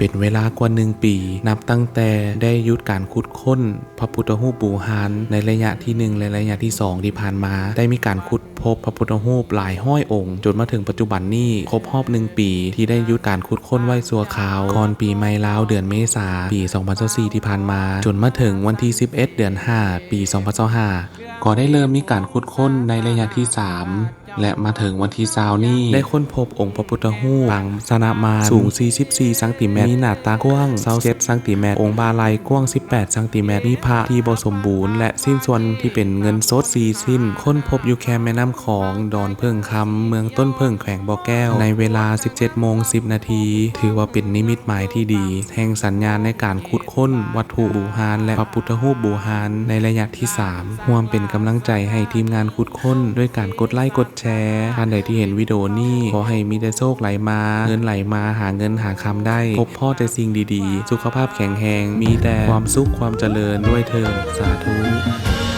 ເປັນເວລາກວ່າໜຶ່ງປີ ນັບຕັ້ງແຕ່ໄດ້ຢຸດການຂຸດຄົ້ນພະພຸດທະຮູບບູຮານໃນໄລຍະທີໜຶ່ງ ແລະ ໄລຍະທີສອງທີ່ຜ່ານມາ, ໄດ້ມີການຂຸດພົບພະພຸດທະຮູບຫຼາຍຮ້ອຍອົງ, ຈົນມາເຖິງປັດຈຸບັນນີ້ ຄົບຮອບໜຶ່ງປີທີ່ໄດ້ຢຸດການຂຸດຄົ້ນໄວ້ຊົ່ວຄາວ. ກ່ອນປີໃໝ່ລາວເດືອນເມສາ ປີສອງພັນຊາວສີ່ທີ່ຜ່ານມາ, ຈົນມາເຖິງວັນທີສິບເອັດ ເດືອນຫ້າ ປີສອງພັນຊາວຫ້າ ກໍໄດ້ເລີ່ມມີການຂຸດຄົ້ນໃນໄລຍະທີສາມ ແລະ ມາເຖິງວັນທີຊາວນີ້ ໄດ້ຄົ້ນພົບອົງພະພຸດທະຮູບປາງຊະນະມານ ສູງສີ່ສິບສີ່ຊັງຕີແມັດ, ມີໜ້າຕັກກວ້າງຊາວເຈັດຊັງຕີແມັດ, ອົງບ່າໄຫຼ່ກວ້າງສິບແປດຊັງຕີແມັດ, ມີພະທີ່ບໍ່ສົມບູນ ແລະ ຊິ້ນສ່ວນທີ່ເປັນເງິນສົດສີ່ຊິ້ນ, ຄົ້ນພົບຢູ່ແຄມແມ່ນ້ຳຂອງ ດອນເຜິ້ງຄຳ ເມືອງຕົ້ນເຜິ້ງ ແຂວງບໍ່ແກ້ວ ໃນເວລາສິບເຈັດໂມງສິບນາທີ, ຖືວ່າເປັນນິມິດໝາຍທີ່ດີ ແຫ່ງສັນຍານໃນການຂຸດຄົ້ນວັດຖຸບູຮານ ແລະ ພະພຸດທະຮູບບູຮານໃນໄລຍະທີສາມ. ຮ່ວມເປັນກຳລັງໃຈໃຫ້ທີມງານຂຸດຄົ້ນດ້ວຍການກົດໄລກົດແຊ. ທ່ານໃດທີ່ເຫັນວິດີໂອນີ້ ຂໍໃຫ້ມີແຕ່ໂຊກໄຫຼມາ, ເງິນໄຫຼມາ, ຫາເງິນຫາຄຳໄດ້, ພົບພໍ້ແຕ່ສິ່ງດີໆ, ສຸຂະພາບແຂງແຮງ, ມີແຕ່ຄວາມສຸກຄວາມຈະເລີນດ້ວຍເທີ້ນ. ສາທຸ.